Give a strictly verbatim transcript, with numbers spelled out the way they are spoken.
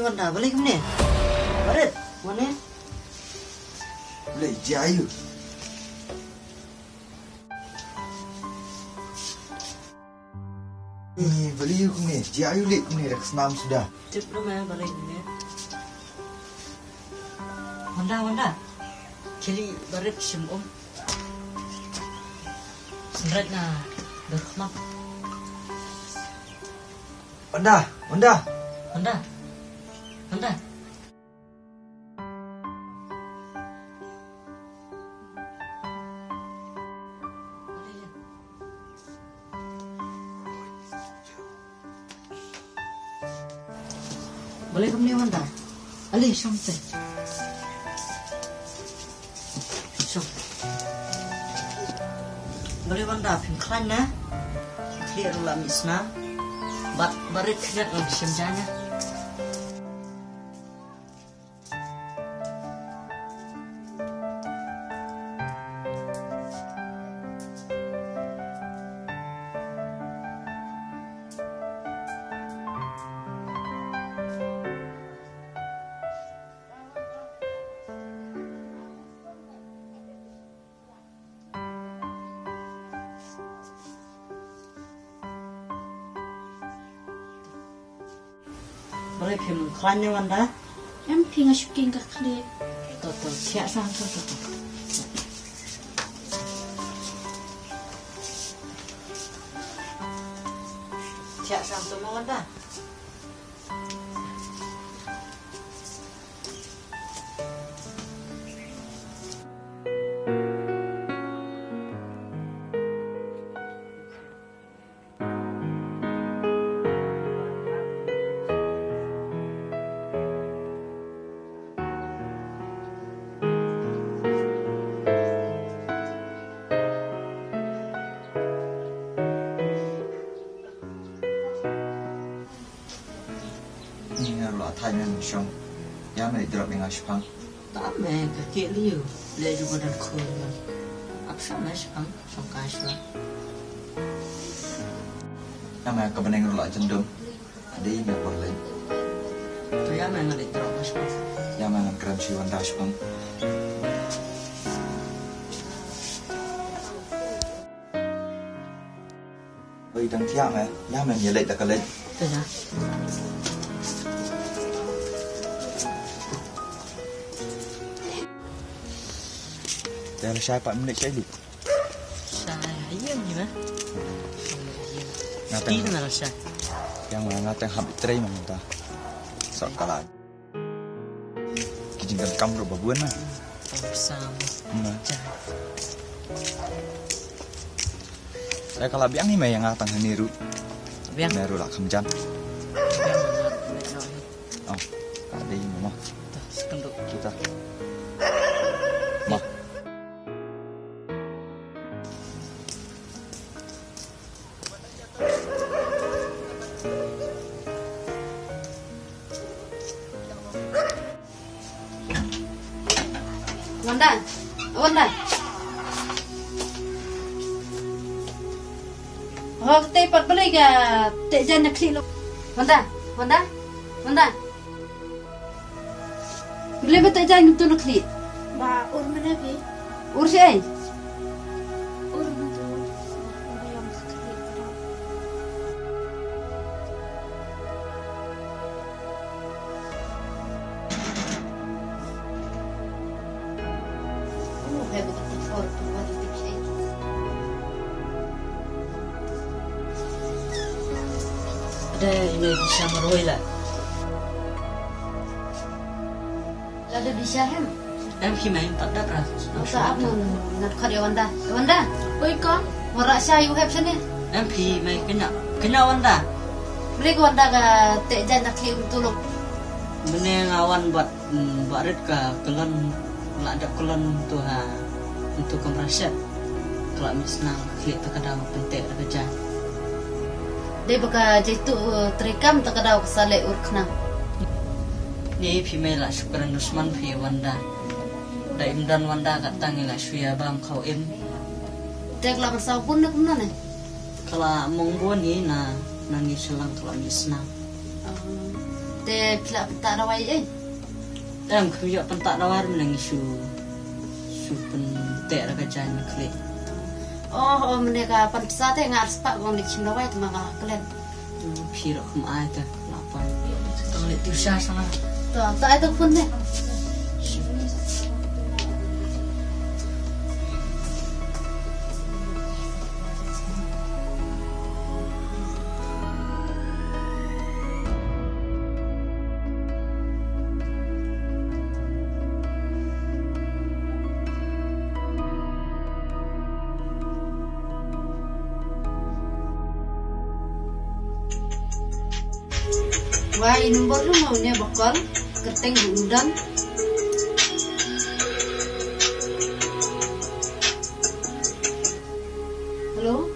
Wanda, balei kumne? Barit, wan ne? Balei, jia aïu? Eh, balei kumne? Jia aïu leh kumne, da ka snam suda. Tip ruh me balei kumne. Wanda, Wanda. Khie leit Barit shim um. Synreit na dur khmat. Wanda, Wanda. Wanda. Wanda. Balei kumne Wanda? Ale shong te. Shong. Balei Wanda phim khlaiñ ne? Khlieh ruh la mih snam. Bad Barit khyndiat ngan shim ja ne. Balei phim khlaiñ ne Wanda? Em phi, nga shu kheiñ ka khlieh. To to, thiah shang to to to. Thiah shang to mo Wanda. Ni nga ruh la thait, me shong. Ïa me drop ïa nga shipang. Tam me ka kiew lei. Lei ju ba don khun. Ap shong me shipang, shong ka shwa. Ïa me ka bneng ruh la jendum. Ade me por lei. To ïa me nga leit drop me shipang. Ïa me ngan kren sha i Wanda shipang. Oi, dang thiah me. Ïa me, ïa leit da ka leit. Te ïa. Te la shai pat minit shai li. Shai ha ïing ni me. Nga teng. Ti na la shai. Ïa me nga teng hap trei me ta. Sok kala. Ki jingdonkam ruh ba bun na. Tang pisa mo. Na. Jai. Ïa ka la biang hi me ïa nga tang hani ruh. Biang. Me ruh la kham jan. Biang, biang, biang. Oh, ka dei mo. Tah, sekenduk. Kita. Mo. Wanda, Wanda. Ho, te pat balei ka teh jaiñ na khlieh lo. Wanda, Wanda, Wanda. Balei ba teh jaiñ ngim tu na khlieh? Ba ur mynne phi. Ur shaei? Ur mynne. Ur ïa ka khlieh ka dang. Dei, ine, bisa marwei la. Lada bisa hem. Em, hi mai, tak dap ra. Ka ap ngan, ngan khot ïa Wanda. Wanda. Oi, kong. Wara sha ïu hep shane. Em, hi mai, kena. Kena Wanda. Bri ko Wanda ka teh jaiñ na khlieh um tuluk. Mynne nga wan bad, mm, Barit ka kyllon, la dep kyllon to ha, to kamra shet. Ka la mih snam, khlieh ta ka daw, pynteh ta ka jaiñ. Dei ba ka jaitu, uh, treikam ta ka daw ka sa leh ur khnang. Ni phi mei la shu kren dusman phi Wanda. Da im don Wanda katta ngi la shu ïa bam khaw im. Te ka la ban saw bun ne kumno ne? Ka la mong bun hi na, na ngi shu lang ka la mih snam. Oh. Te phi la pynta dawai ei? Em, kham ïoh pynta dawai, mynne ngi shu, shu pynteh da ka jaiñ na khlieh. Oh, oh, mynne ka pan pisa te nga ar spah, kong leit shim dawai te ma nga klet. Phi ruh kham ai te, la pan. Tang leit tuition sha nga. To, to ai to phone ne. Wai number lu mau ne bakal kerteng bu udan. Hello?